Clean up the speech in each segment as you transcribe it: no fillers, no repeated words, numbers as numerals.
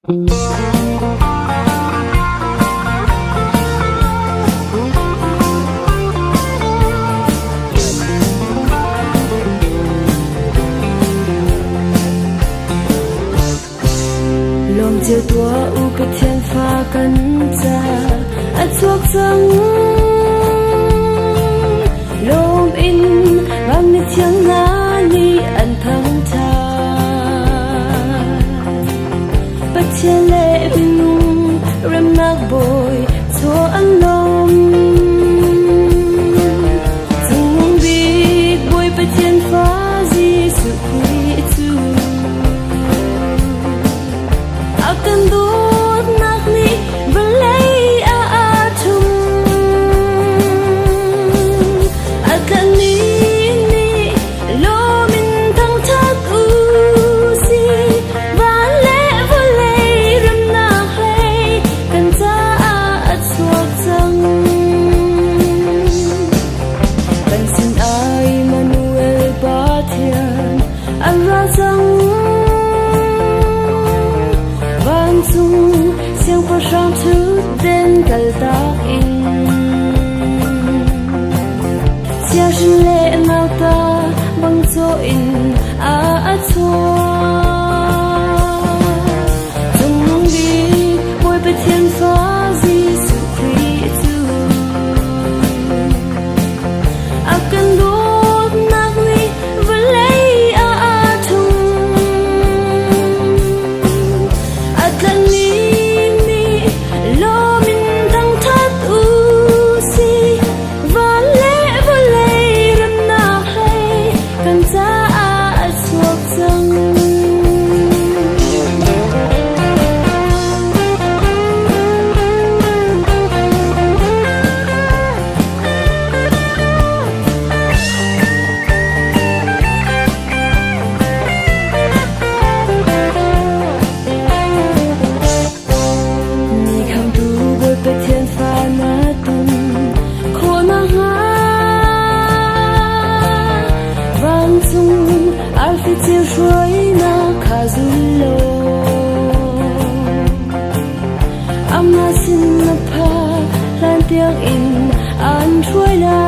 Lawm cio tuah u Pathian fa kan ca a chuak cang. Lawm in van mithiang hna nih an thangṭhat. Pathian le minung remnak bawi chaw an lawm. Cungnung bik Bawi Pathian fa Jesuh Khrih cu a kan dawtnak nih vawlei ah aa ṭhum. A tlanhmi nih lawm in thangṭhat u sih. Van le vawlei remnak hlei kan caah a chuak cang. Kan sinah Immanuel Pathian an ra cang. Vancung siangpahrang ṭhutden kaltak in Chiahrin le nauta bang caw in a chuak. Cungnung bik Bawi Pathian fa Jesuh Khrih cu a kan dawtnak nih vawlei ah aa ṭhum. A tlanhmi nih lawm in thangṭhat u sih. Van le vawlei remnak hlei kan caah a chuak cang. Mi khamtu Bawi Pathian fa na ton khawh nakhnga vancung arfi ceu hruainak kha zul law amah sin na phak hlan tiangin an hruai lai.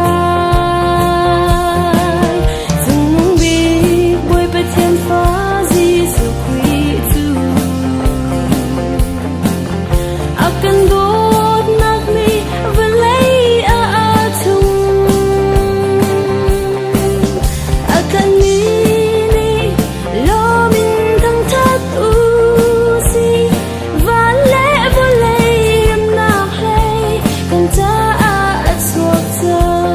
Cungnung bik Bawi Pathian fa Jesuh Khrih cu A kan dawtnak nih vawlei ah aa ṭhum. A tlanhmi nih lawm in thangṭhat u sih. Van le vawlei remnak hlei kan caah a chuak cang.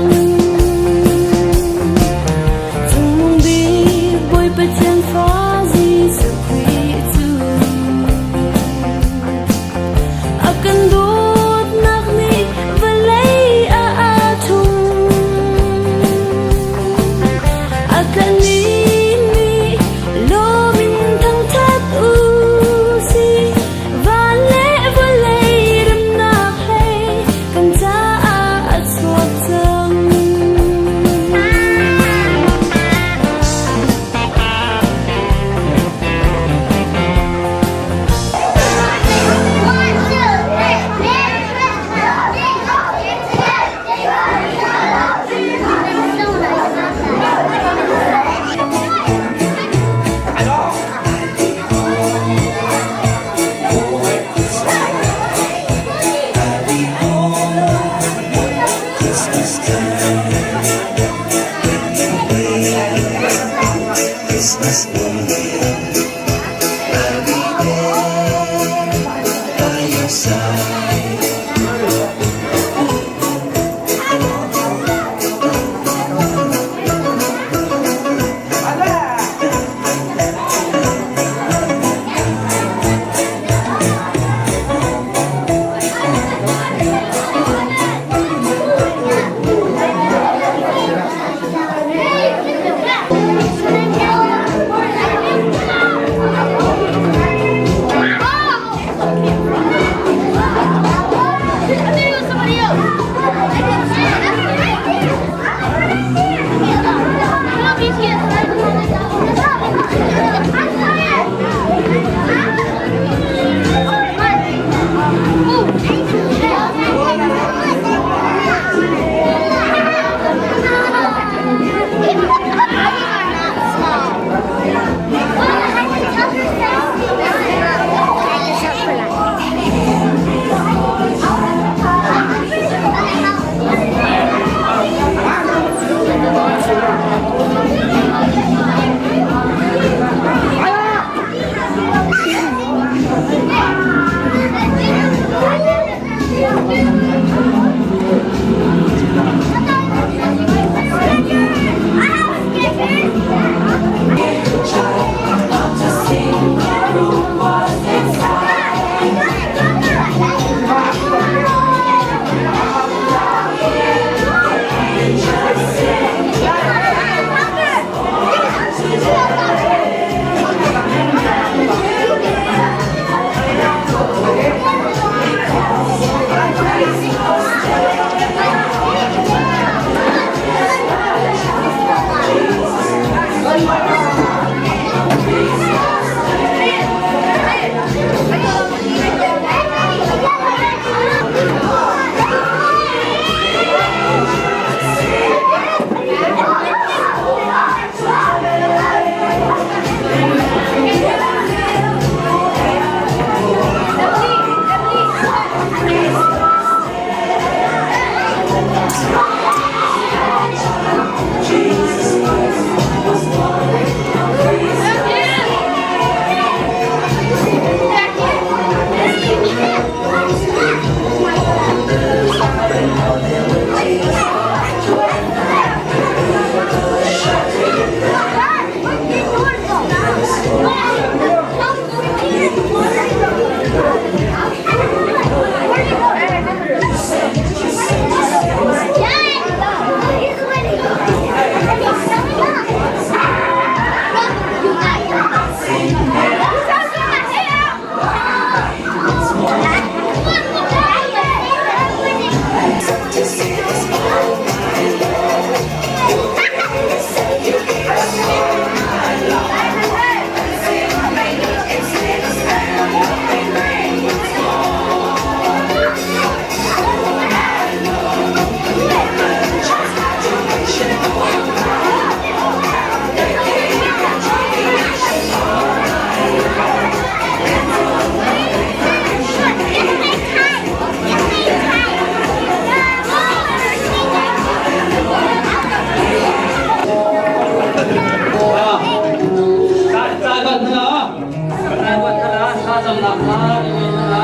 Thlacamnak hna kan ngei hna.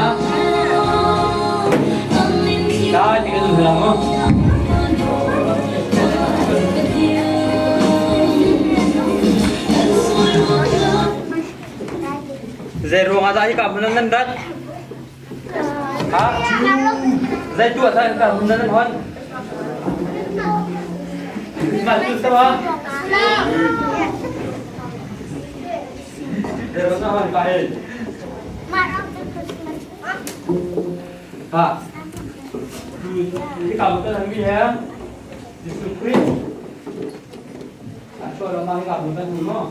Dai ti kan um hna mu. Zei ruangah dah hika hmun ah nan rat? Ha? Zei tuah dah hika hmun ah nan hon? Christmas tu sama? Zei ruangah hon ka hin? Ha? Hika hmun kan mi he Jesuh Christ a chuah lo ma hika hmun kan hmu maw?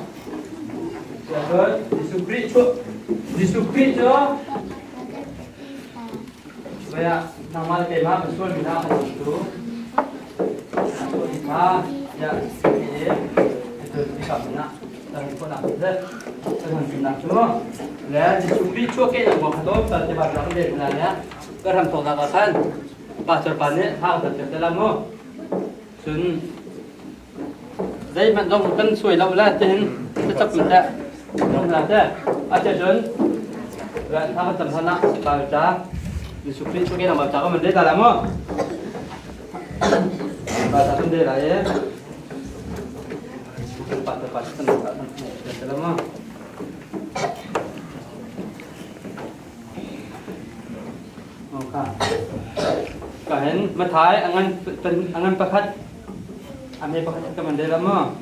Jesuh Khrih cu Jesuh Khrih cu Vaya nangmah le keimah kan sualmi hna kan tu kha ya itu di na kan ko na le kan han na cu le Jesuh Khrih chu ke yang ko khato ta te ba rak le na ne ka ram thong na ka khan pastor pa nih hang ta te la mu cun Zeihmanh zong kan suai lo le tihin thlacap in teh rum hna teh. A che cun thla kan cam hlan ah Baibal ca Jesuh Khrih cu keimah ca kan van rel ta lai mu. Baibal ca kan rel lai i pa te pa kan kan te la mu. Ka hin Mathai a ngan pakhat a me pakhat ka man rel maw?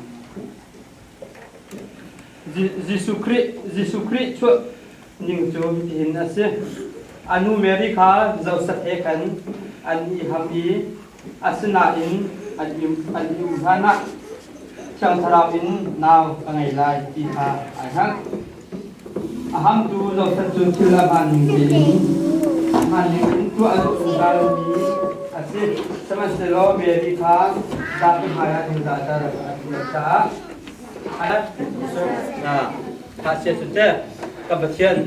Jesuh Khrih Jesuh Khrih chuah ning cu hitihin a si. A nu Mary kha Josef he khan an i ham i asinain an i an i um hlanah Thiang Thlarau in nau ka ngei lai ti kha ai hngalh. A hamtu Josef cu thil a hmaan ning tein hmaan ning in tuah a duh zungzalmi a si. Sihmanhsehlaw Mary kha zapi hmaiah ningzahter a duh caah a sia cu teh ka Pathian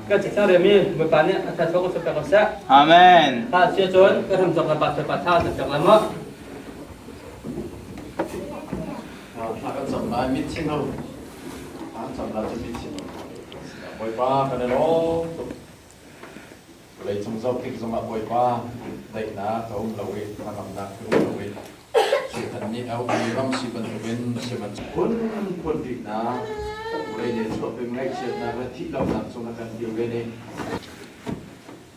kan cithang remi Bawipa nih a thathuak ka pek seh. Amen. Tha sia cun ka hram cawk le pastor pa tha kan pek lai maw? Thla kan cam lai mit chin ho. Thla kan cam lai cu mit chin ho. Bawipa kan i lawm tuk. Vawlei cung zoh tik zongah Bawipa daihnak a um lo i hnangamnak a um lo i Satan nih a ukmi ram si bantukin sihmanhsehlaw phunphun biknak vawlei le chuahpim ngaihchiatnak le thihlohnak cung a kan kilven i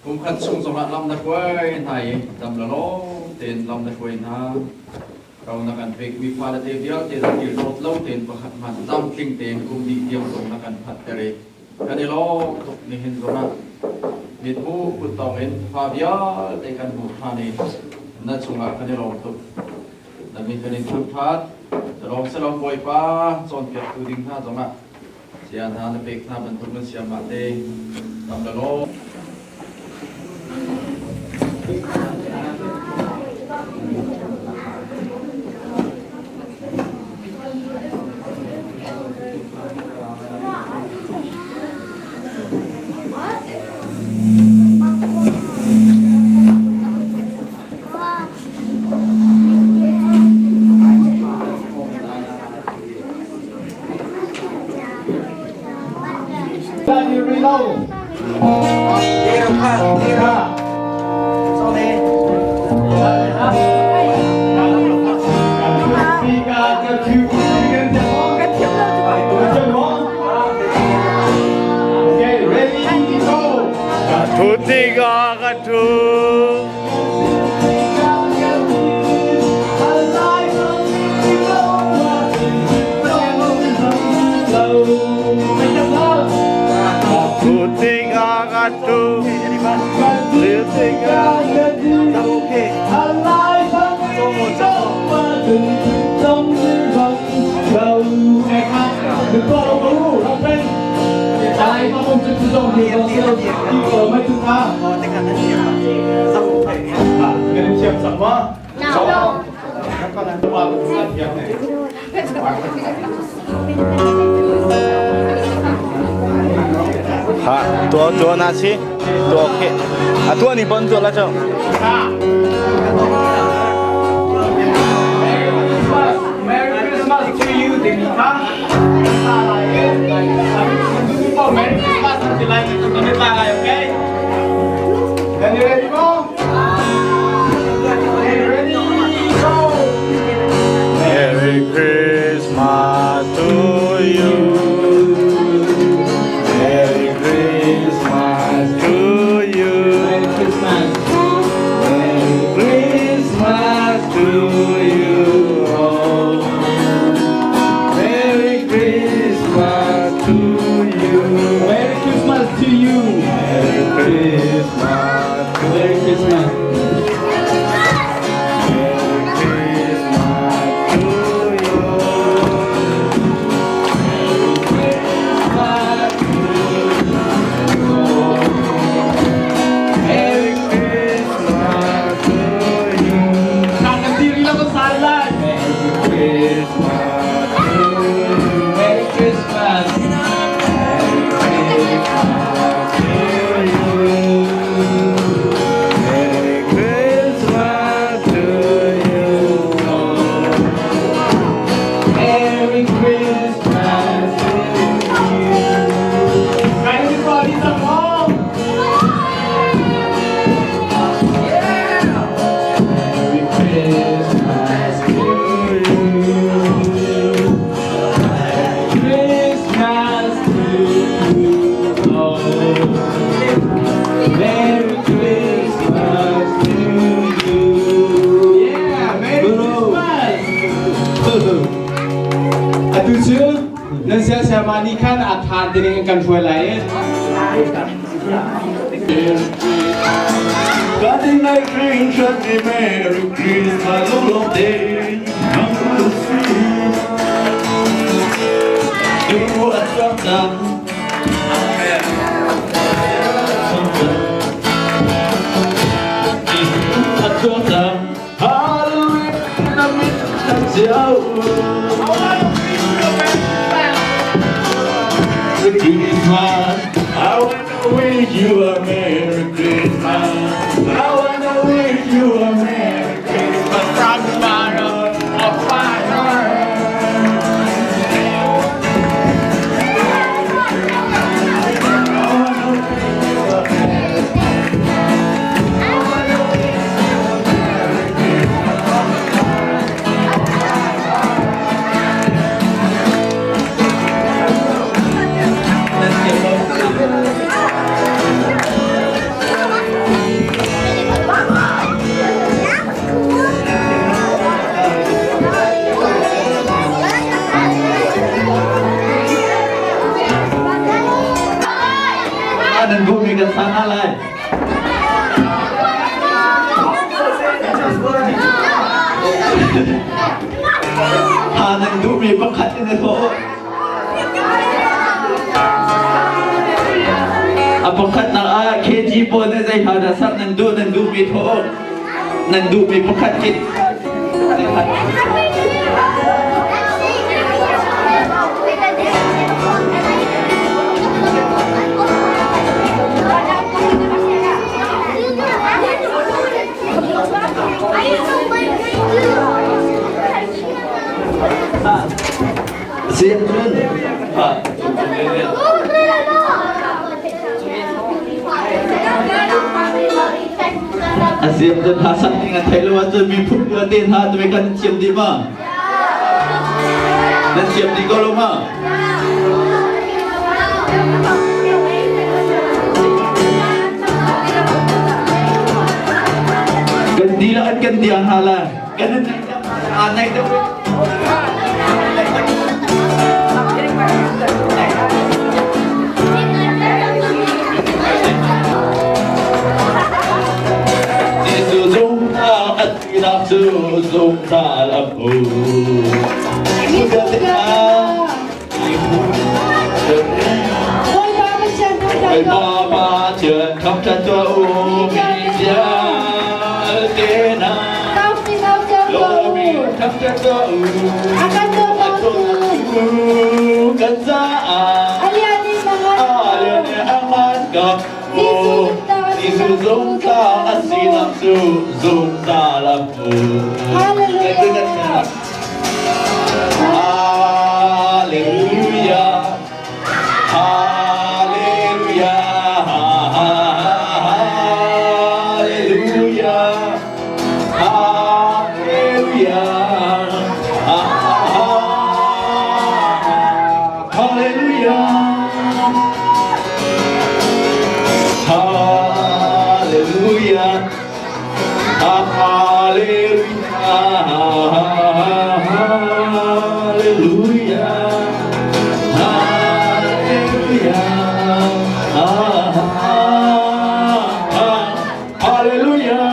Kum khat chung zongah lam na hruai hna i dam le lawm tein lam na hruai hna. Ro na kan pekmi fale te vialte na kir dawt lo tein pakhat hmanh tlamtling tein kum dih tiang zong na kan phanhter i kan i lawm tuk nihin zongah mithmu kuttawng in fa vialte kan hmuh ṭhan i na cungah kan i lawm tuk. Na min kan in thangṭhat. Lawm selawm Bawipa cawnpiaktu ding hna zongah Sia hna na pek hna bantuk nan siamah te tam la law. Thu tikah ka thu. Ha, tua tua na si, tua okay. A tua ni bon tua la cho. Merry Christmas to you, Dimita. Merry Christmas. ti lai kan kan tla lai, okay? Then you ready go? Ready go! Merry Christmas to you. Merry Christmas to you. Merry Christmas. Merry Christmas to you all. Merry Christmas to you. Merry Christmas to you. Merry Christmas to Merry Christmas. Merry Christmas to you. Merry Christmas to you. Merry Christmas to you. Nakatiri lang ko sa lai. Merry Christmas to you. Merry Christmas. Merry Christmas to you. Merry Christmas to you. Merry Christmas to you. Everybody home. Merry Christmas to you. Christmas to you all. Merry Christmas to you. Yeah, Merry Christmas. Atu cu nan sia siama nih khan a than ding in kan hruai lai. Cutting like green, me Merry Christmas, all of day. Number three. You are something. Something. You are something. Hallelujah, Merry Christmas. I wanna wish you a Merry Christmas. I wanna wish you a Merry Christmas from the bottom of my heart. I wanna wish you a Merry I wanna wish you a Merry Christmas. Nan thiam lo. Nan bumi kan sana lai. Ha nan duhmi pakhat in a thawh. A pakhat nak ah KG pawl na zei hna dah sak nan duh nan duhmi thawh. Nan duhmi pakhat kit. Siap cun. Ha. A siap cun ha sak ning a thei lo ahcun miphun vialte hna tu kan thiam dih ma? Nan thiam dih ko lo ma? Kan dilah kan kan tiang hna la. Kan naik deuh. Jesuh zungzal a tinak cu zungzal a hmu. Bawipa Pathian thangṭhat tuah u mi vialte hna. Lawmi thangṭhat tuah u. Kan caah a lian a ngan ko. Jesuh zungzal a sinak cu zungzal a hmu. Hallelujah. Hallelujah. Hallelujah. Hallelujah. Hallelujah. Hallelujah. Hallelujah. Hallelujah.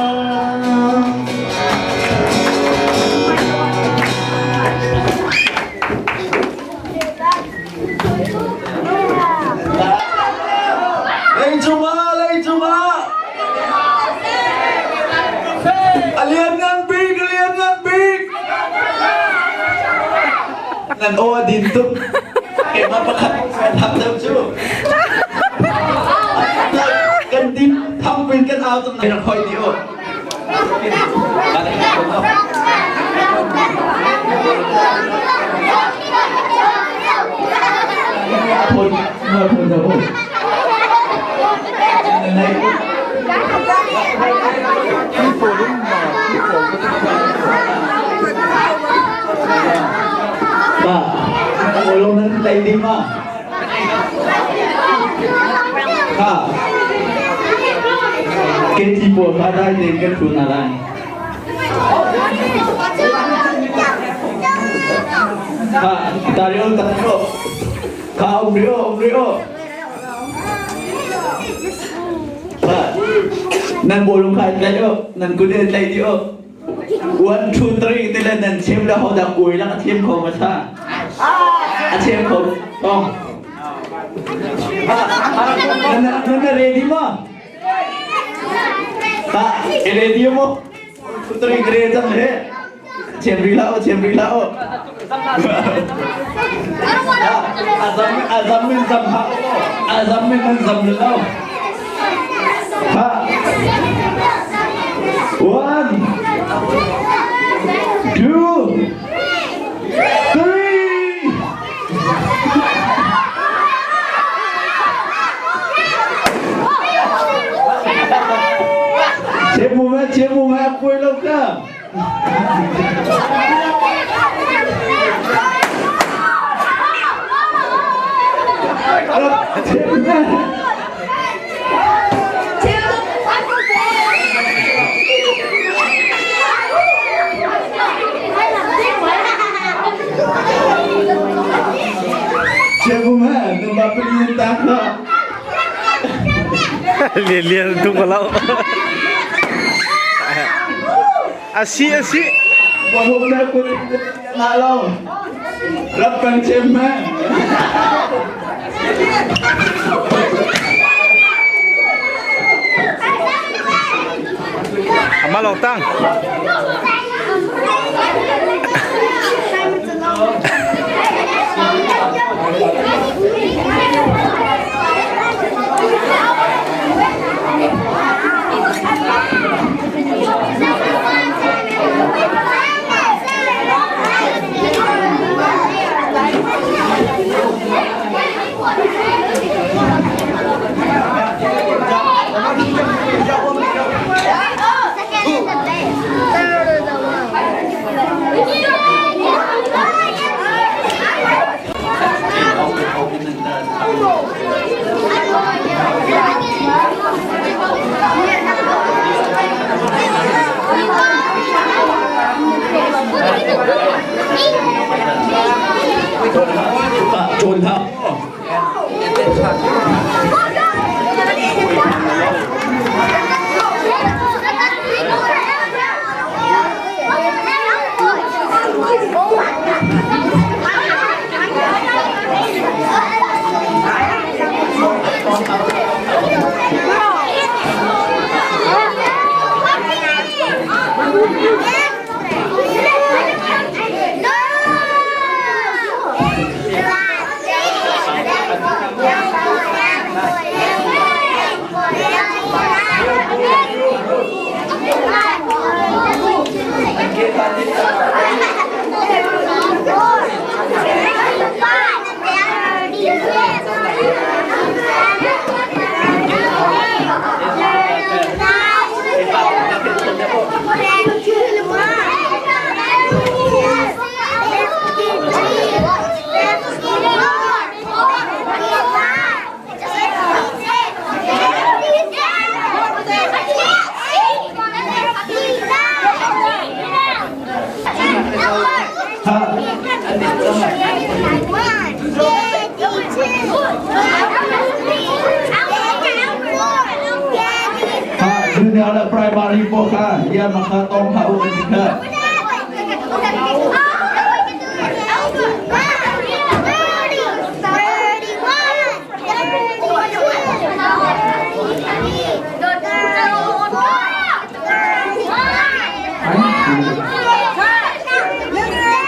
Leicung ah, leicung ah! A lianngan bik, a lianngan bik! Nan aw a din tuk. Keimah pakhat kan hak deuh cu. Kan din thang pin kan au tuk na khoi ti u. Phun, phun đâu. Ba, ulung nan tei ding ma. Ha. Ke thi pawl kha dai tein kan ṭhu hna lai. Ha, tario tario. Kha um rio um rio. Ha. Nan bawlung kha tlai o, nan kut in tlai di o. 1 2 3 ti le nan chem le ho dah kuai lang a chem kho ma sa. A chem kho. Oh. Ha, nan nan ready ma? Ha, ready mo? 2 3 ready cang he. Chem ri hlah u, chem ri hlah u. A zam a zam in zam hlah u. A zam in nan zam lo. Ha. One, two, three. Chem mu ma, chem mu ma, kuai lo ka. Lian lian tung ko lo. Asi asi. Rap kan chem ma. Ama long tang. hna le primary pawl kha bia ma kha tong hlah u kan ti kha.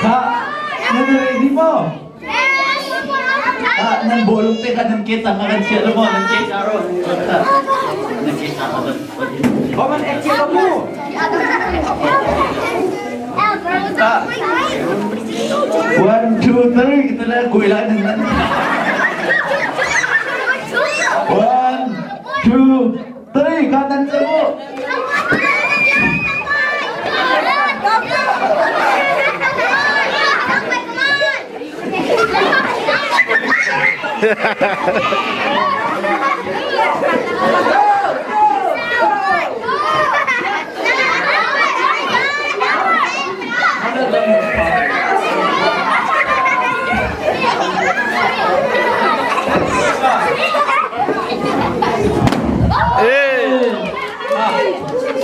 Kha nan ready maw? Ah, nan bawlung te kha nan ke tang ah kan chiah lo maw? Nan ke aro. Nan ke tang ah kan Baman ek ke mu. Ah. One, two, three, kita lah kuih lah nan nan. One, two, three, ka nan mu.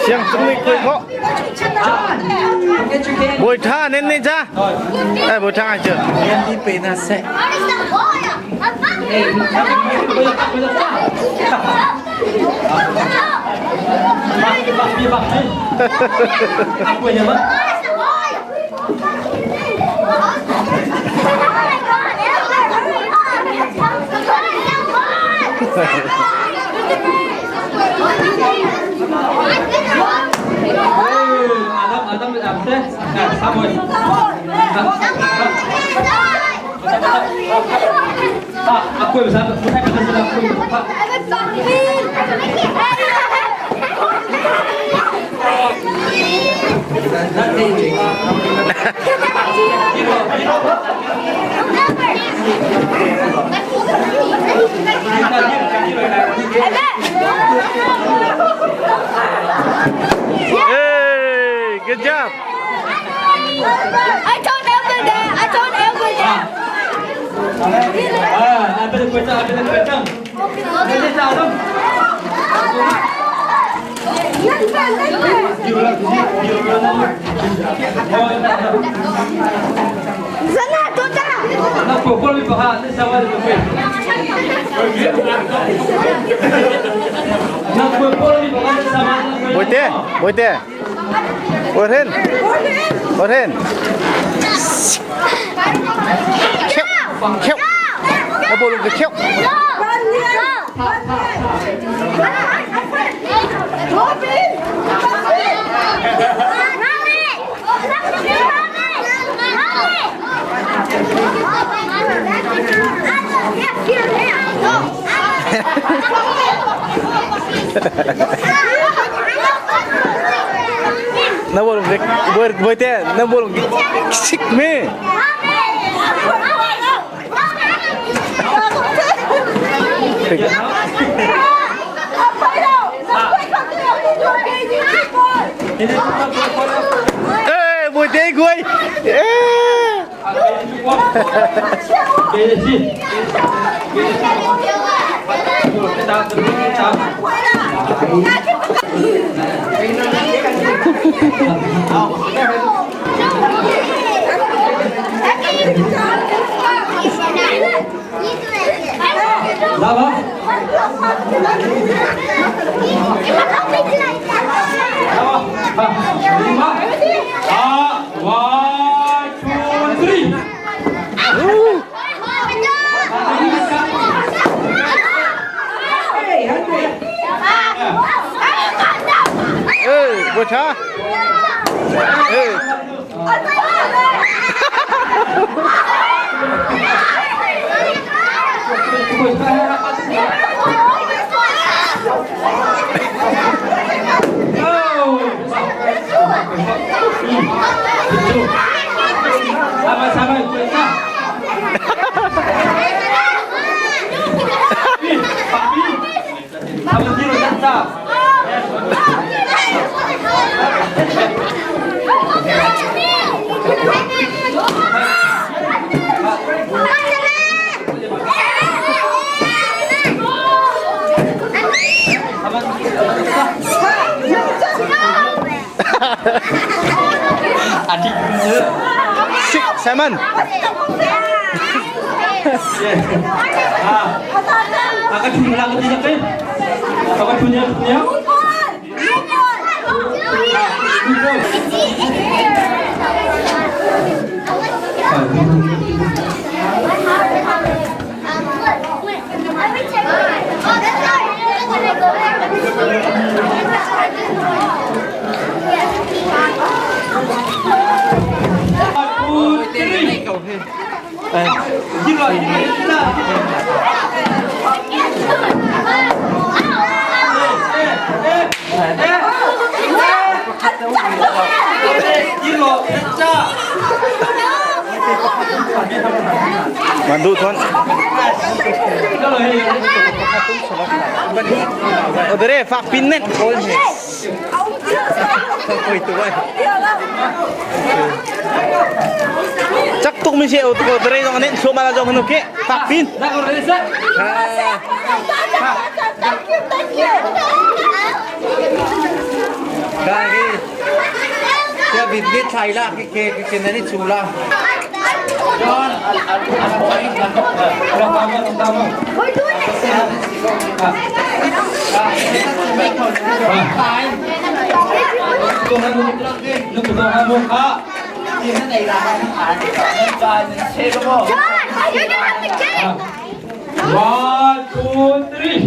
Siang cung nih kuai khawh. Bồi tha nên nên cha. Ê bồi tha chưa? Đi pe na se. Adam Adam Adam te. Samoy. Aku bisa Hey, good job. I told Elder that. I told Elder that. Ah, ambil kuih ambil kuih Ini Adam. Na ko mi pa ha, ni sama de kuih. Na ko mi pa ha sama. Bồi tê, bồi tê. Bồi hen. Bồi hen. Khéo, khéo. Nó bồi cái khéo. Nó bồi cái bồi bồi tê, nó bồi cái xích mê. Ê, bồi tê quay. Ê. One, two, three. Ê, bồi cha. Ê. Sama-sama kuih Papi. Sama kiro tak Six, seven. Ka thun la ka ti kai. Ka thun ya thun ya. Man du thon. Odere fak pin nen. Cak tuk mi se odere dong nen so mala jong nu ke fak pin. Thank you, thank you. Ya bit thai la ke ke ke nani chula. John, you're gonna have to get it. One, two, three.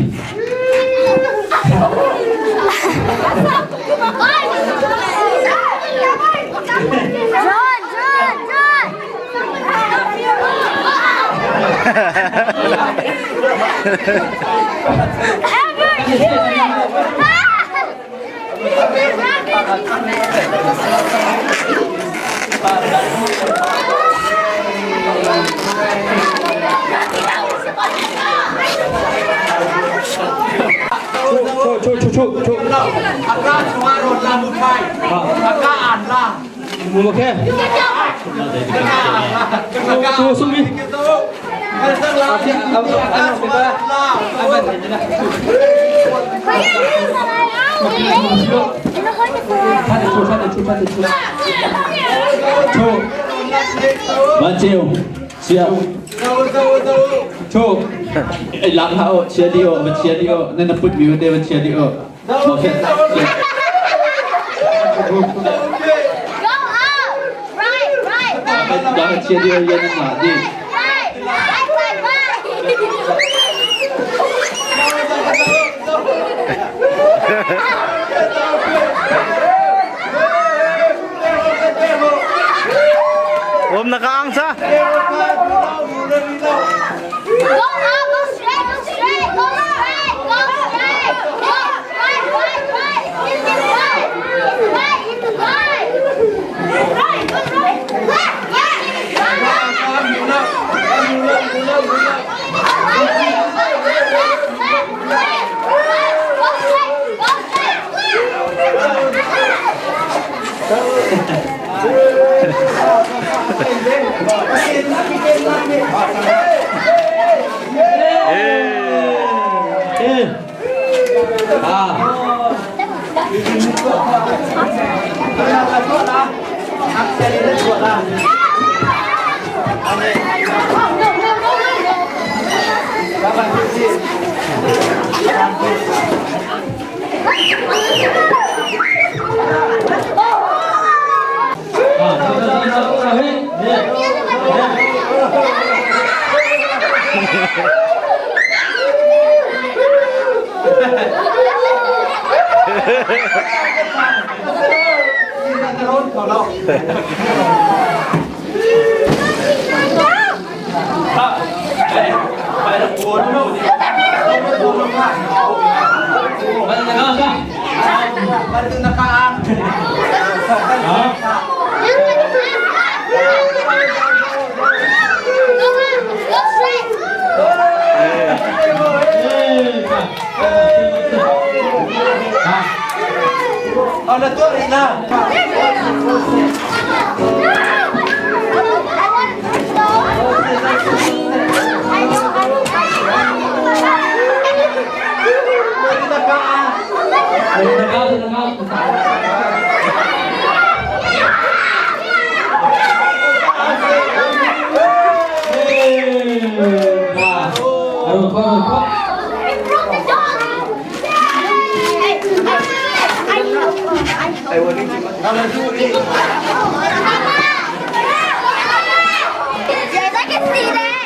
John, John, John. Ever do it! Chu chu chu chu. Aka chunga rot la mu thai. Aka an la. Mu okay. Chu chu mi. Ma cheu chia Chu. Ai lang ha o chia di o ma chia di o nan na put mi te ma chia di o. Ma khe Go up! Right, right, right. Da chia di o yan na di. Right, right, right, right. Om na ka ang sa. Go up, go straight, go straight, go straight, go straight. Go right, right, right. It's the right. It's right, it's the right. It's right, go right. Left, left, left. Left, left, go straight, go straight. No, no, no, no, no. Go straight. Yes, I can see that.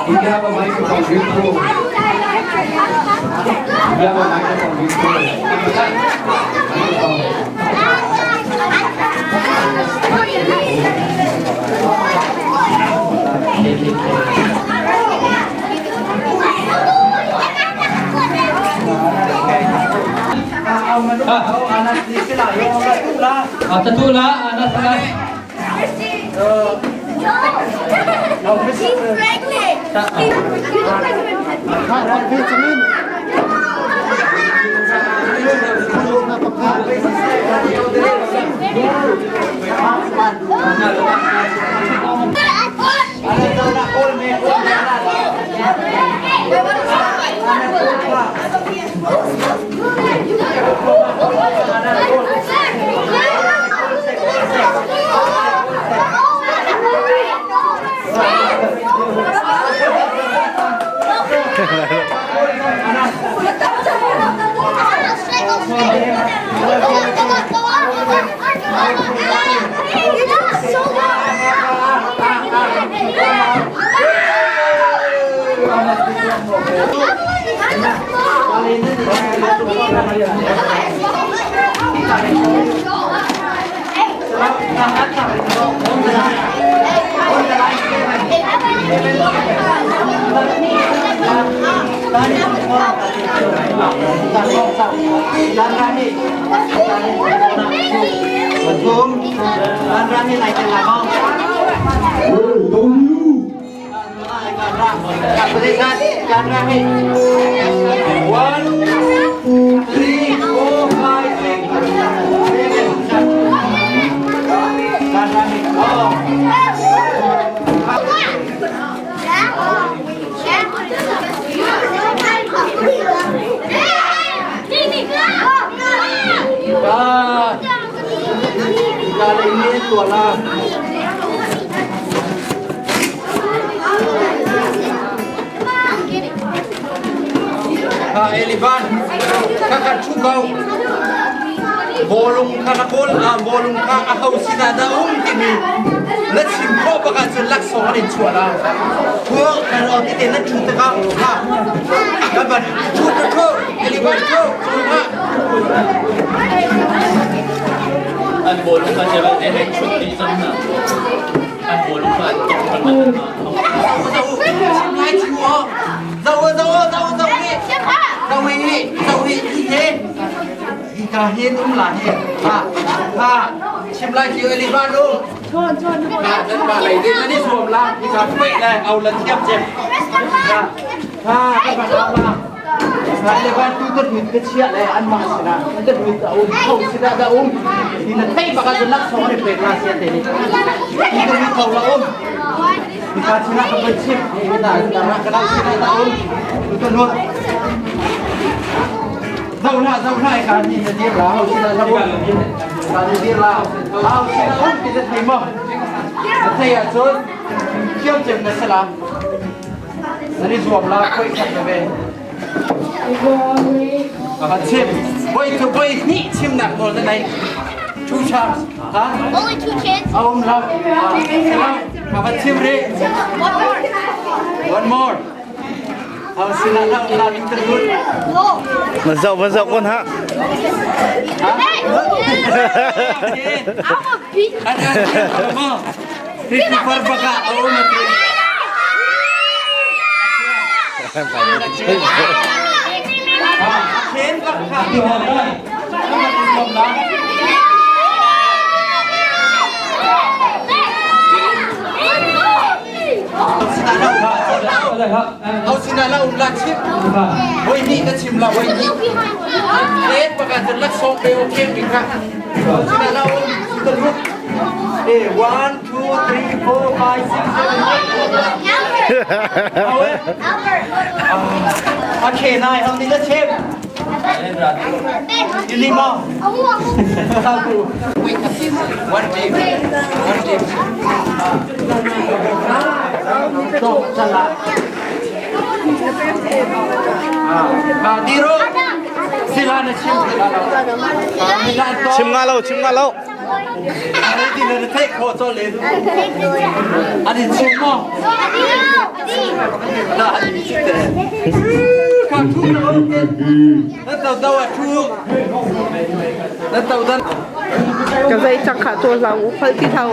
You have a microphone. You have a microphone. Tatu la, anas la. She's pregnant. Elivan kaka thu ko bawlung kha na kawl a bawlung kha a ho sinah dah um timi na chim khawh bak ahcun laksawng an in chuah la thua kan o tete na thu tikah ha kan van thu thu thu Elivan thu thu ha An bawlung kha cheval te hei chut dih cang hna. An bawlung kha an tong kan man hna. Chim lai chim o zo zo zo zo hi zo hi zo hi hi he hi ka hin um la hi ha ha chim lai chi Elivan um na nan ba lei din nan i zuam la hi ka pei le au la thiam cem ha ha ka ba la ha Elivan tu ta duit ka chia le an mah sina ta duit ta um tho sina da um ni na thei baka lak song ni pek la sia te ni ni ta mi tho la um ni ka sina ka ban chim ni na na ka dai sina da um tu ta nuat Dâu la dâu la ka ni na dir la hau sina la um ka ni dir la hau sina um ti na thei mo na thei ah cun thiam cem na sala na ni zuam la khoi khat na ve Ka chim boi tu boi ni chim nak nawl na nei two times ha Only two kids. A um lo ka va chim ri One more. One more. Hau sina la la tu ta lut Va zoh va zoh kon ha. Hey! I'm a beat. An an mo 54 baka a um ati Khen bak kha Ho sinah la um la chim. Voi hnih na chim la voi hnih. Khen baka cun laksawng pe o khen bik kha. Ho sinah la um ta lut. Eh, 1, 2, 3, 4, 5, 6, 7, 8. Okay, nai hong ni la chim. Yuli mo. One team. One team. Diro. Sila na chim. Chim nga lo, chim nga lo. Ani chim mo. Na ani chim te. Ka thu lo. Na tau tau a thu. Na tau dan. Ka zei cang kha tu hlau u khol ti thau.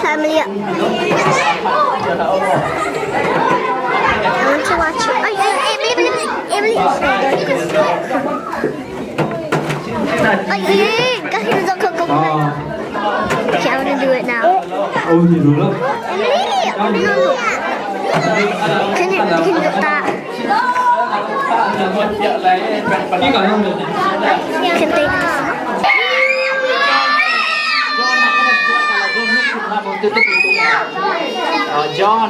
Family. I want to watch. Emily, Emily, Okay, I want to do it now. Emily, can you can you get that? Can they? John,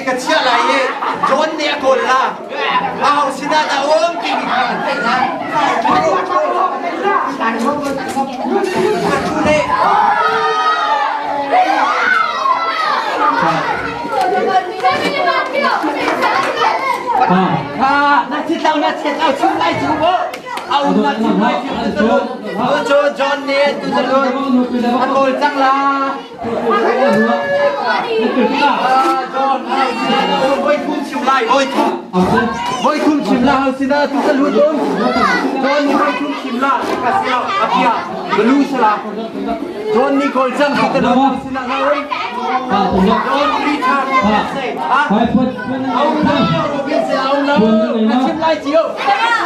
ka chia lai i John nih a kawl la. Aho sinah dah um timi kha an theih hna. Kha na chit lo na chit lo chim lai chu bo. Au na chim lai chim tu tu tu John nih tu tu a kawl cang la. Voi thum chim la hau sina tu sa lut um John ni voi thum chim la ka sia apia blu sala John ni kol chang tu ta lut hau sina na um John Richard say ha au la Robin say au la na chim lai chiu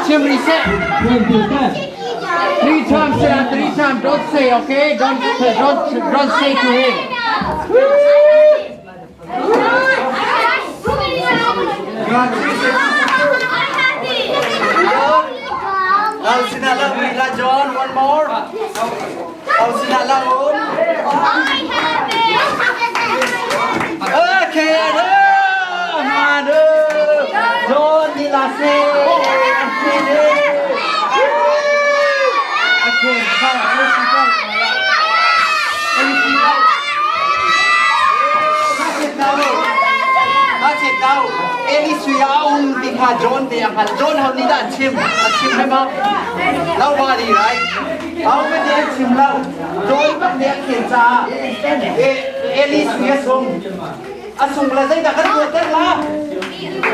chim ri se Three times say three times don't say okay don't don't don't say to him Al sinala Rila John one more Al sinala um Okay man John nila se Okay Eli sui a um ti kha John te a hngal. John ho nih dah an chim? A chim he ma? Nobody, right? How many an chim lo? John bak nih a khen caah Eli sui a sung. A sung la zeidah kan tuah ter la?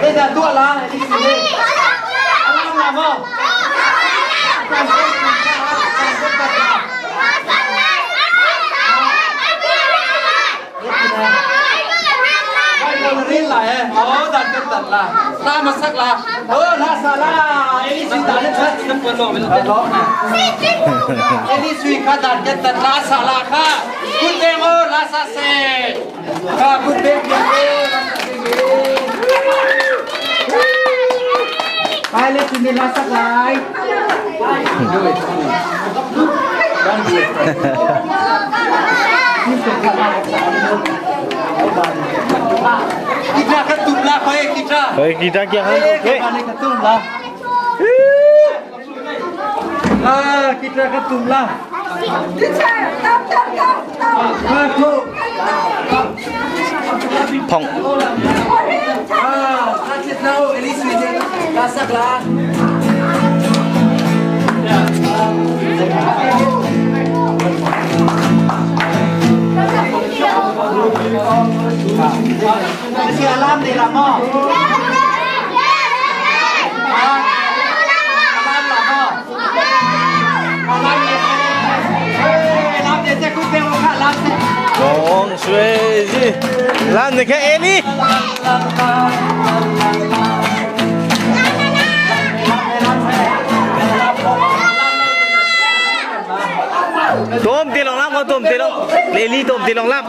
Zeidah tuah la Eli sui nih? A lang la maw? Ril la eh oh dan kan dan la la masak la oh la sa la eli sui dan chat eli sui kha dan kan dan la sa la kha kun beng oh la sa se kha kun beng Hai le cun la sak lai. Kita kan tum la koi kita. Koi kita kia kan. Okay. Kita tum la. Ah, kita kan tum la. Ah, tu. Phong. Ah, sakit nau, Elise, lasak la. Si alam de la mo. Alam la mo. Alam de. Alam de te ku pe o kha lam te. Gong sui ji. Lam de kha Eli. Tom ti long lam ko tom ti long. Leli tom ti long lam.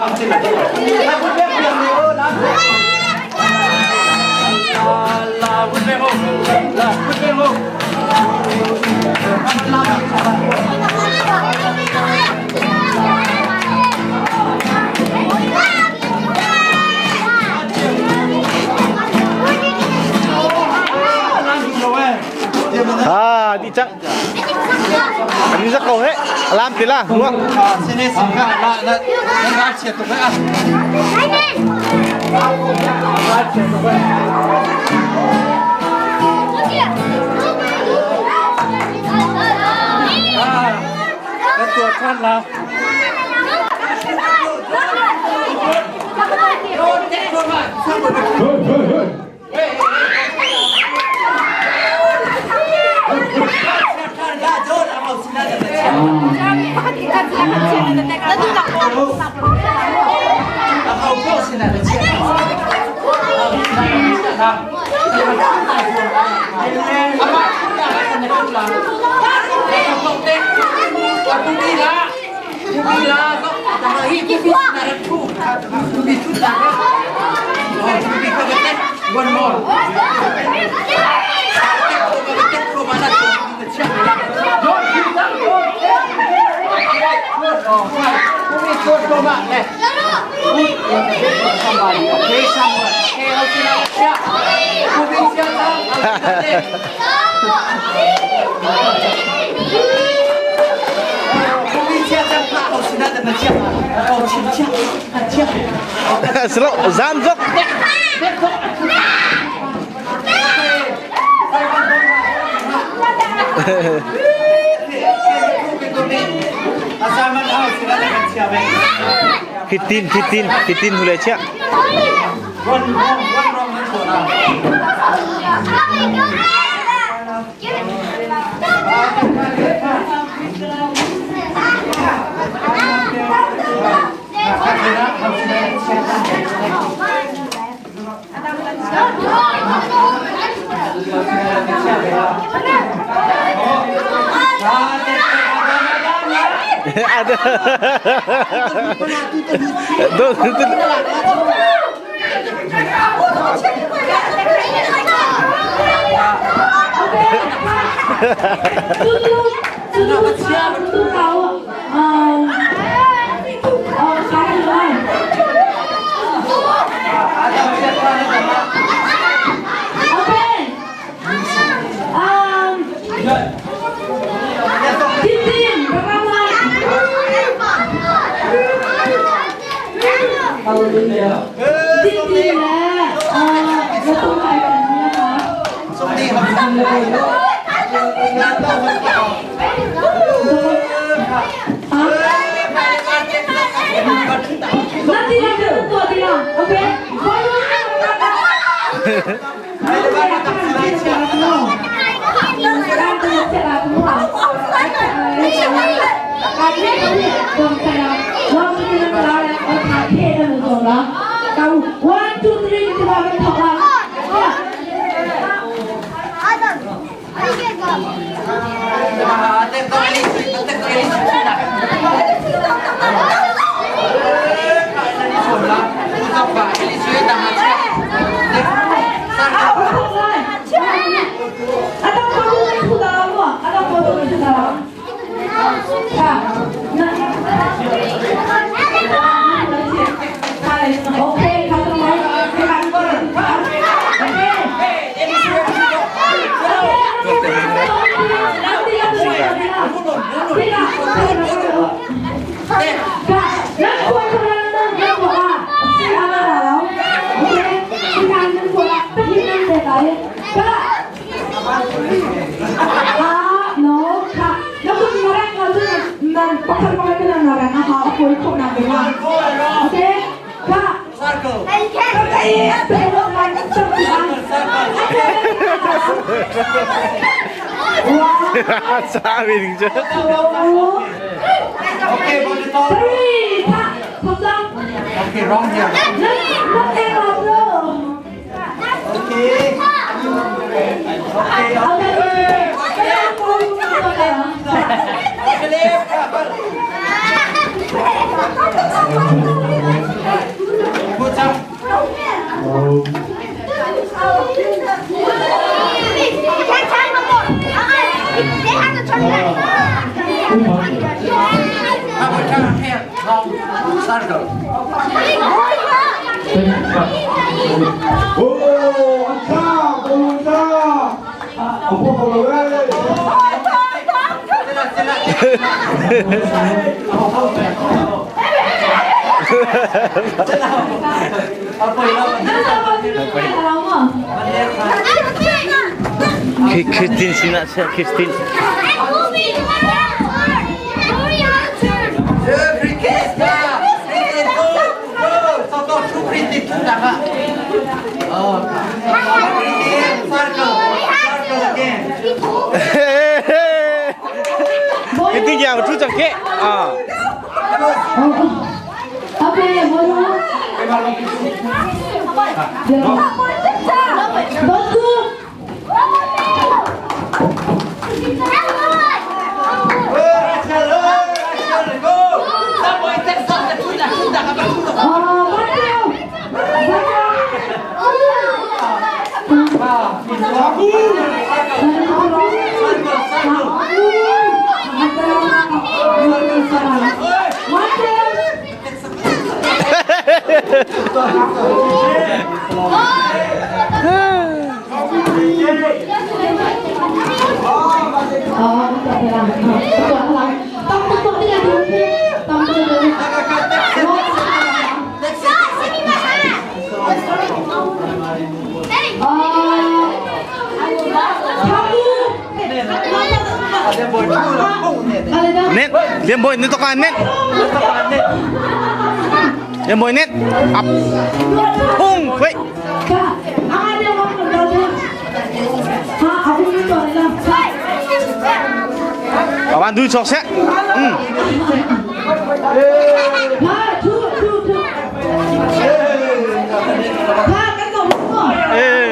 Ah, di cang. Ani zak ko he. Lam ti la. Nuak. Sine singha la na na chia tuk eh. Kan tua than la. One more. Slow, zam zok. Fitin, fitin, fitin hule chia. Ada. One, two, three, Sabi ding chu. Okay, wrong here. Okay. Okay. Christine sinah siah Christine. Cái tiếng giang chú chẳng kệ. À. Net, liam boy, net tokan net. Liam boy net. Up. Hung, wait. Awan du chok se. Eh.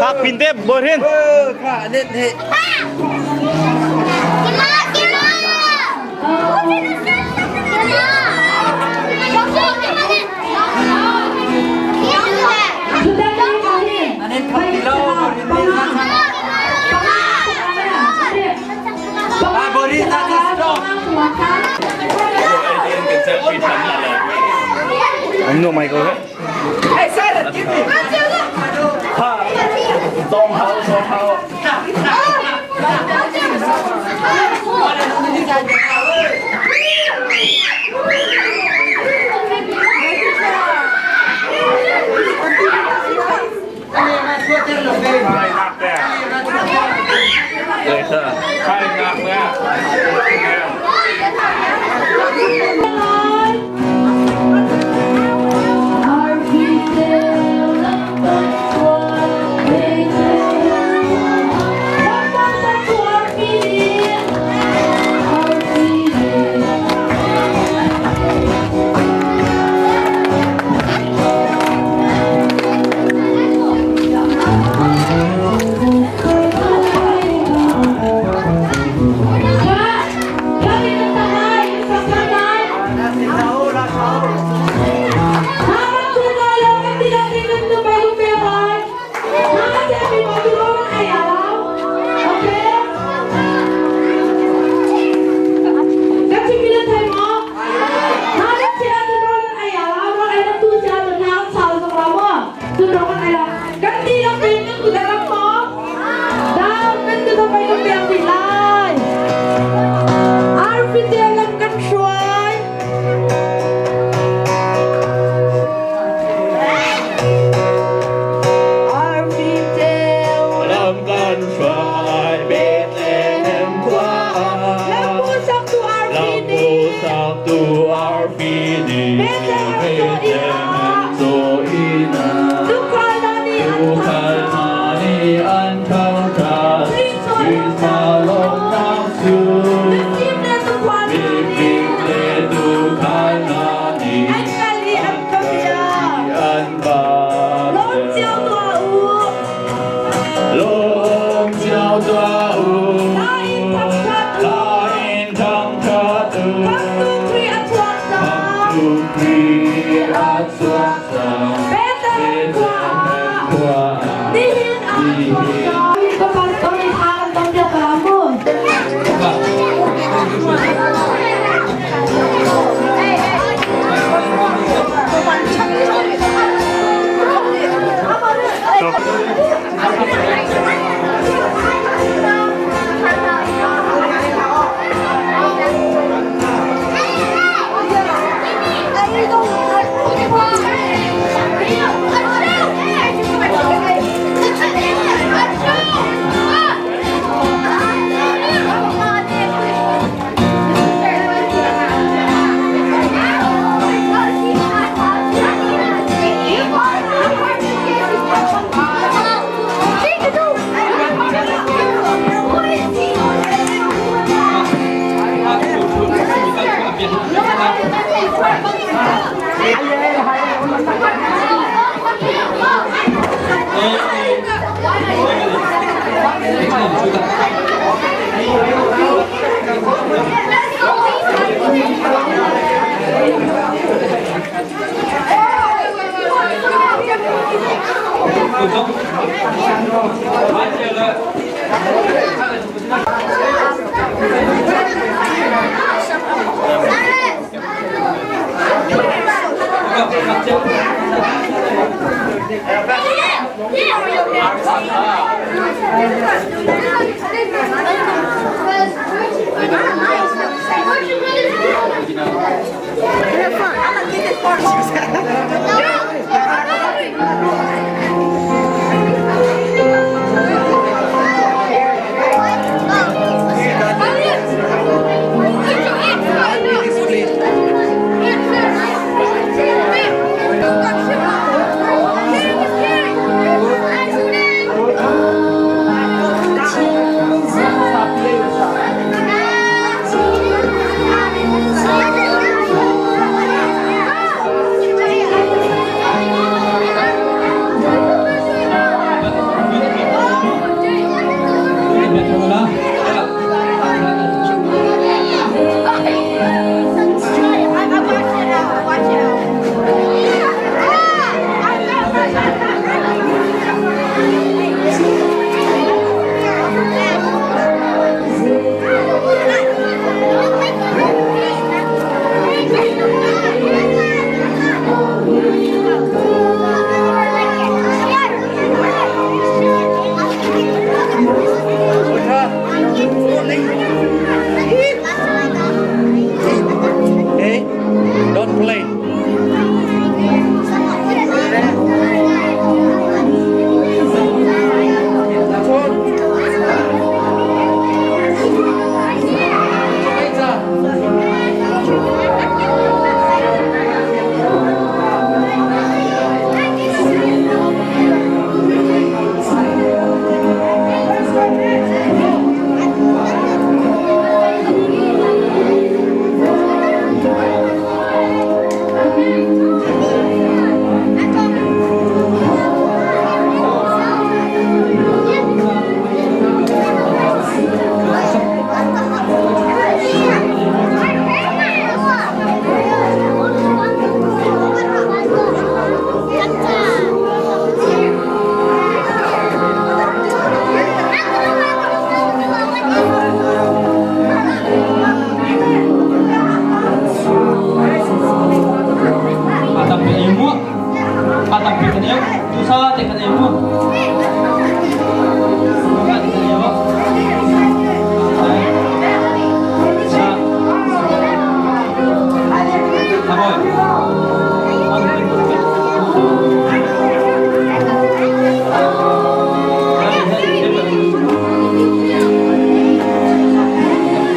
Phak pin te bor hin. Anh nuông mày câu hết.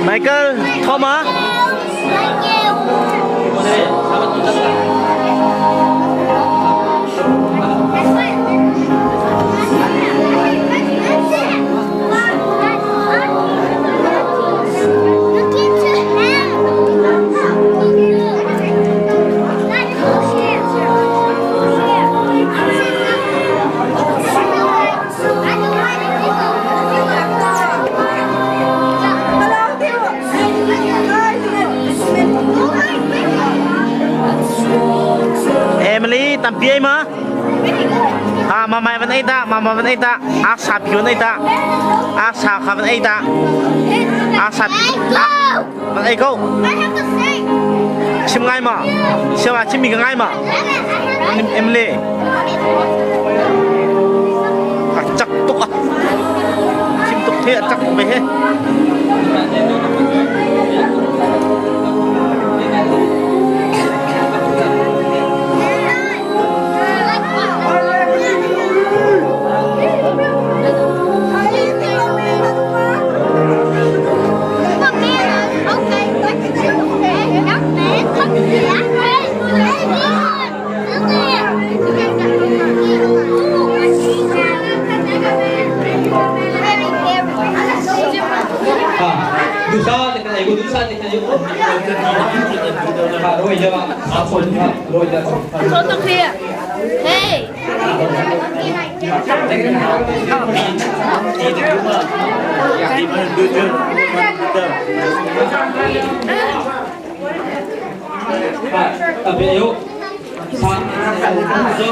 Michael, Thomas. Emily, tampi ai ma? Ha, mamai van van ei ta mama van ei ta ak sa pi van ei ta ak sa kha van ei ta ak sa pi van ei ko chim ngai ma chim a chim mi ka ngai ma Emily a cak tuk a chim tuk the a cak tuk ve he Dusa te kan ai dusa te kan ai roi jawa apon roi jawa Hey! Tabi yuk. Sa zo.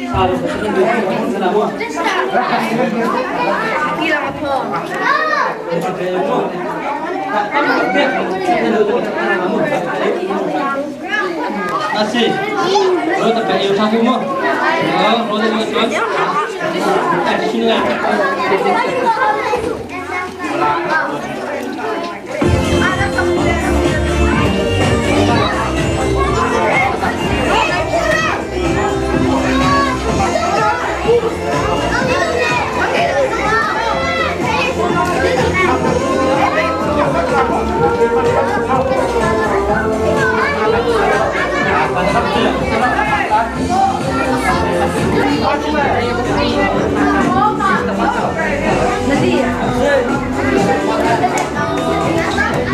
Sa lo sa la mo. Nasi. Ro ta pe yu tha mo. Ro ta yo chuan. Ta chin la.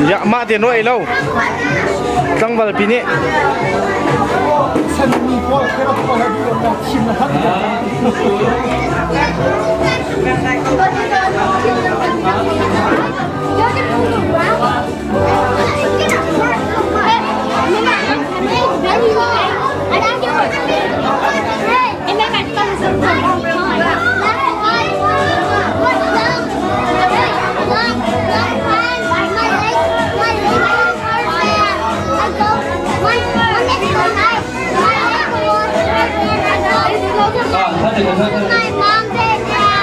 Ya mah te no ei lo tlangval pi nih My mom did that.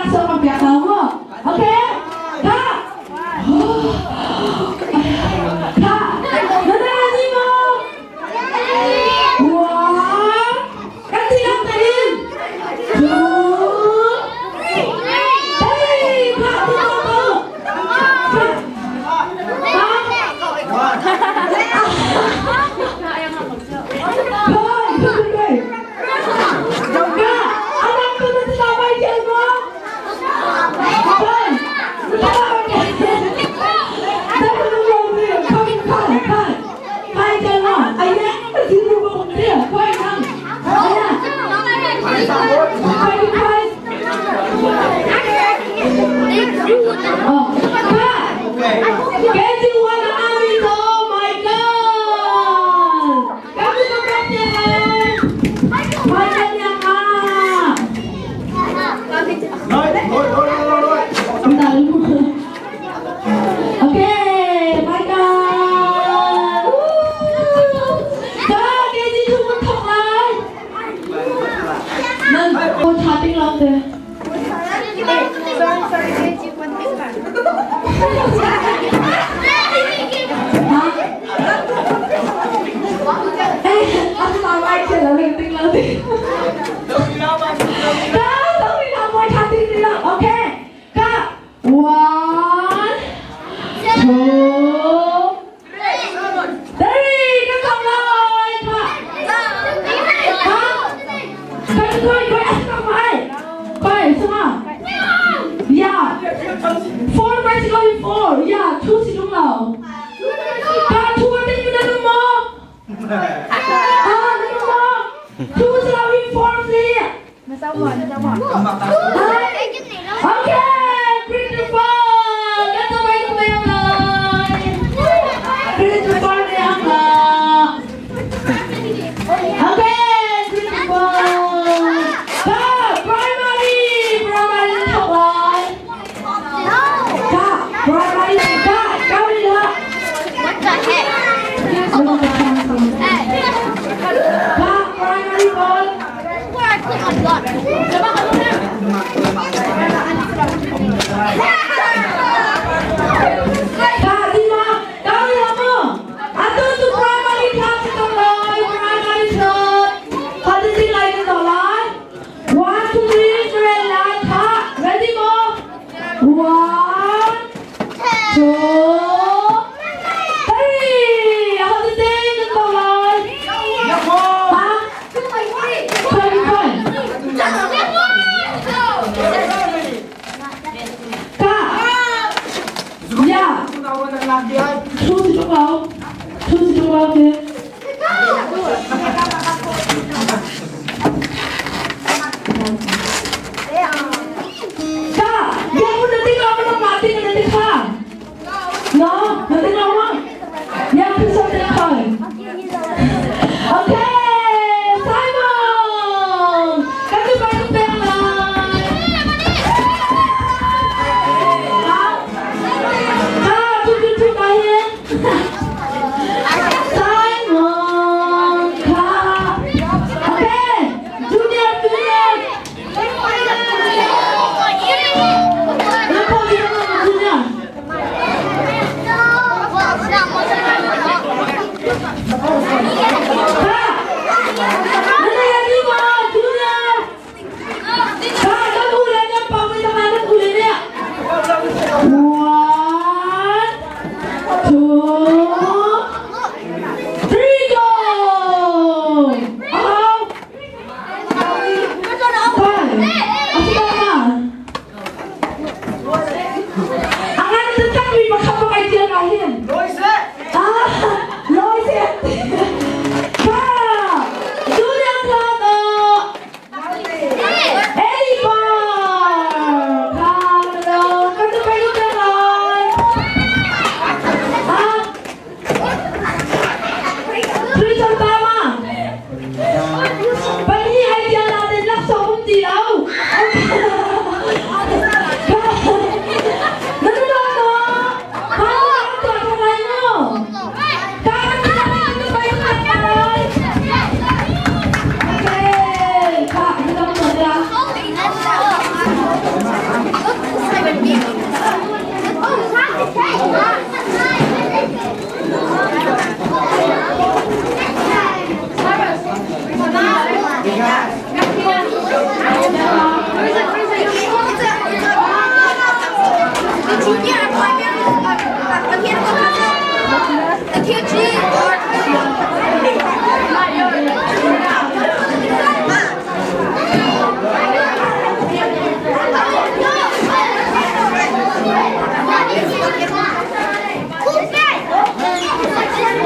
I saw, I te. Eh, aku tahu aja lah, penting lah. Okay, kak. One, two, three. กันทำเลยค่ะฮะกันค่อยค่อยทำไมค่อย是吗？Yeah, four bicycle four. Yeah, two 是中了。他 two 个定的那么？啊，那么 two 是老一 four 是。Okay, beautiful. กันทำไมทำไมเลย Beautiful เนี่ยค่ะ Okay, beautiful. ค่ะ primary primary เท่าไหร่ค่ะ primary ค่ะเกาหลีละค่ะ primary บอล ค่ะดีมากเกาหลีละมั้งอ่ะตัวตัว primary ครับที่ต้องเลย primary เชิญขอจริงๆเลยกันต่อเลย one two three three ไลน์ค่ะ ready go one two three เอาจริงๆกันต่อเลยฮะค่อยๆค่ะ Yeah. 出去中楼，出去中楼去。Kak, yang nanti kamu nak mati nanti kak. No, nanti kamu. Yang bisa telepon. Okay, Simon. Kami bantu pelan. 啊，出去出白烟。Simon 卡，OK, Junior Junior，能跑几分钟？Junior，卡，你来你吗？Junior，卡，那五连你跑不上来，那五连你。One, two, three, go! 好，快，阿是干嘛？阿俺是张宇嘛，看不开见阿hin。啊，老些。哈，主亮哥的。艾利巴，看了，看这白鹿在来。啊，追上大吗？本意还加拿的那手不低喽。那个呢？他那个他来呢？他那个白鹿在来。OK，看，你怎么做的？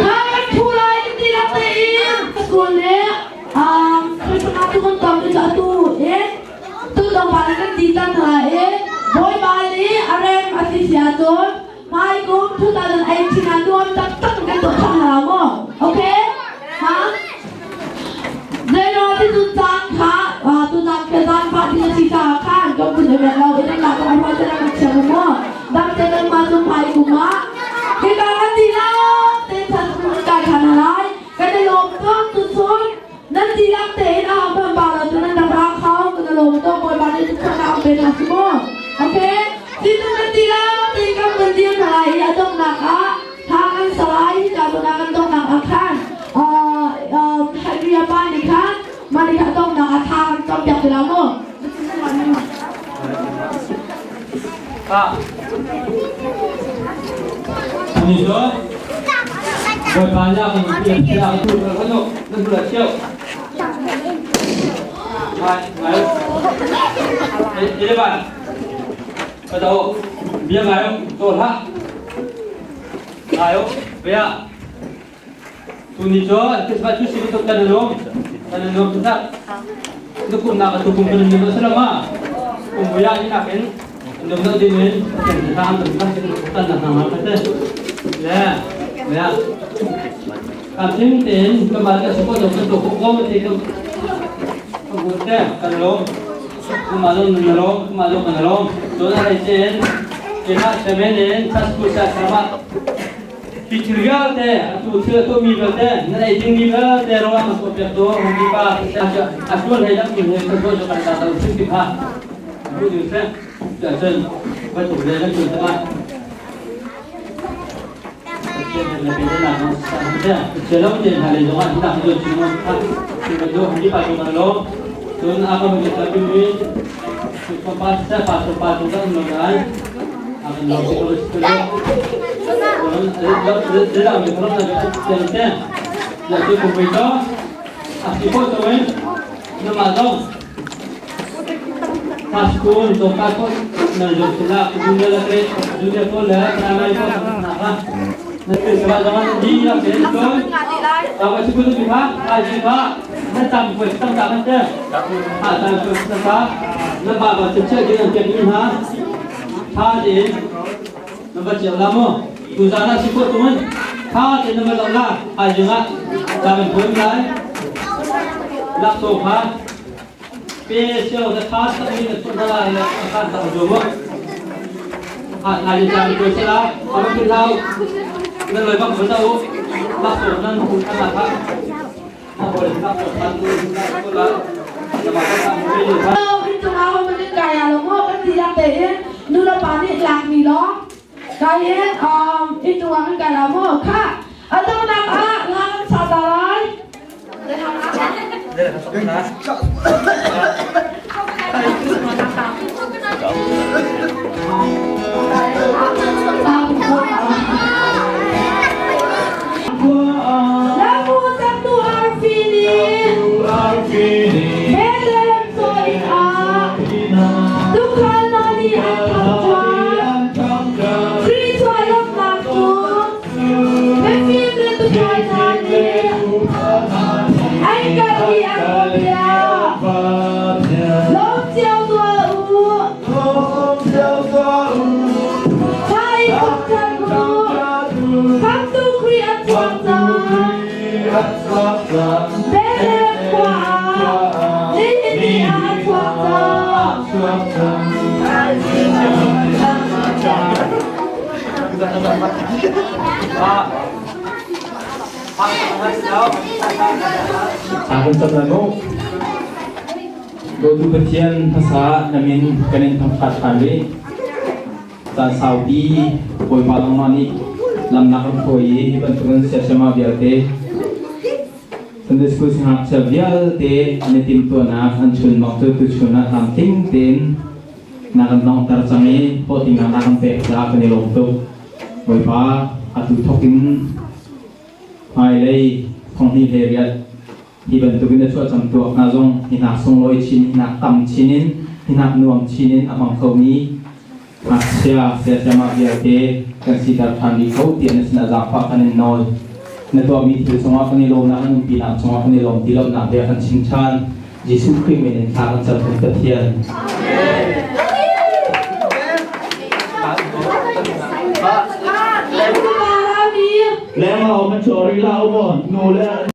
他出来你那边，过来啊，开始拿这个当的家都，哎，都当把那个地单来，哎，boy bali arem ati siaton, mai kum 2018 anuam tak tak kan to mo, okay? Ha? เลยรอที่ตุนจางค่ะอ่าตุนจางkeจางพระที่จะชีจาค่ะก็คุณเวลาเอ็นหลักของพระเจ้าเชื่อมั่วดังเจริญมาสุภายกุมาคือการที่เราเต้นทันคุณการขันอะไรกันในลมต้องตุนซุนนั่นที่รักเตะนะเพื่อนบาเราตัวนั้นดังรักเขากันในลมต้องบอยบาลใน pe hna si maw? Okay. Ti tu kan ti la ti kan van dir hna lai i a donghnak ah thla kan sa lai. Hika zawn ah kan donghnak ah khan Henry pa nih khan mah nih khan a donghnak ah thla kan cam piak te la maw? Ani cu Bawipa nih a kan piak tiah a tu kan nan bula chiao. Ngai ngai. Elevan. Ka do bia ngai to hlah. Ngai bia. Tuni cu Christmas cu si tuk kan nuam. Kan nuam tak. Nukum nak tu kum kan nuam selama. Kum buya ni nakin nuam nak din in kan tang kan kan kan kan na ma te. Le ya. Kan tin tin kamal ka support kan to ko ko te ko ko te kan lo. Kumalo nan lo kumalo kan lo. To na lai chen. Kena semen in sasku sa sama. Hi thil vialte, atu thil a tuahmi vialte, nan ei dingmi vialte rawl an tuahpiak tu mi pa a sual hlei lam he kan tuah cu kan ta lo hrim ti kha bu ding seh. Cun bantuk le nan cun tangah Pathian he le pe na sa lo te hna le zongah hi nak cu chim kha chim do hi pa tu kan lo cun a ka mi ta mi pa pa sa pa pa tu kan lo nai a kan lo ko Na va cio la mu. Tuzaan ah si khawh tung in tha tein na va zoh la. Thaizing ah ca kan phuan lai. Laksawng kha pe sio na tha tak in na chuah hna lai le a khan tak zuam mu. Ha thaizing ca kan phuan sila. A va philh hau. Nan loi bak va zoh u. Laksawng nan hmuh than la kha. Na hawi laksawng kha tu la. Na mah kha Inn cungah ho man kai ah lo maw kan ti lak tein nu le pa nih lakmi lawng kai in inn cungah kan kai la maw kha a donghnak ah nga kan sa ta lai. Lamu saktu arfi nih Bethlehem caw inn ah tuukhal hna nih an thangṭhat. Khrih chuah lawmhnak cu mifim le tuukhal hna nih an kal i an va piah. Lawm cio tuah u. Thla i thangṭhat u. Khamhtu Khrih a chuak cang. Bethlehem khua ah nihin ni ah a chuak cang. Thla kan cam lai mu. Dawtu Pathian hmasa na min kan in thangṭhat ṭhan rih. Caan saupi Bawipa nangmah nih lamnak an hruai i hi bantukin siasema vialte Sunday School siangngakchia vialte an i timhtuahnak an chunmang cu tuchun ah tlamtling tein na kan donghter cang i hlawhtlinnak na kan pek caah kan i lawm tuk. Bawipa atu thawk in hmailei thonghnih hle riat Hi bantukin a chuahcam tuak hna zong hi hnak sunglawi chin, hi hnak tam chin in, hi hnak nuam chin in a hmang khomi ngakchia siasiamah vialte kan siter ṭhan rih kho tiah na sinah zaangfah kan in nawl. Na tuahmi thil cungah kan i lawmnak an umpinak cungah kan i lawm ti lonak bia kan chim ṭhan. Jesuh Khrih min in thla kan cam kan Pathian. Leng ma om chori la mo nu le.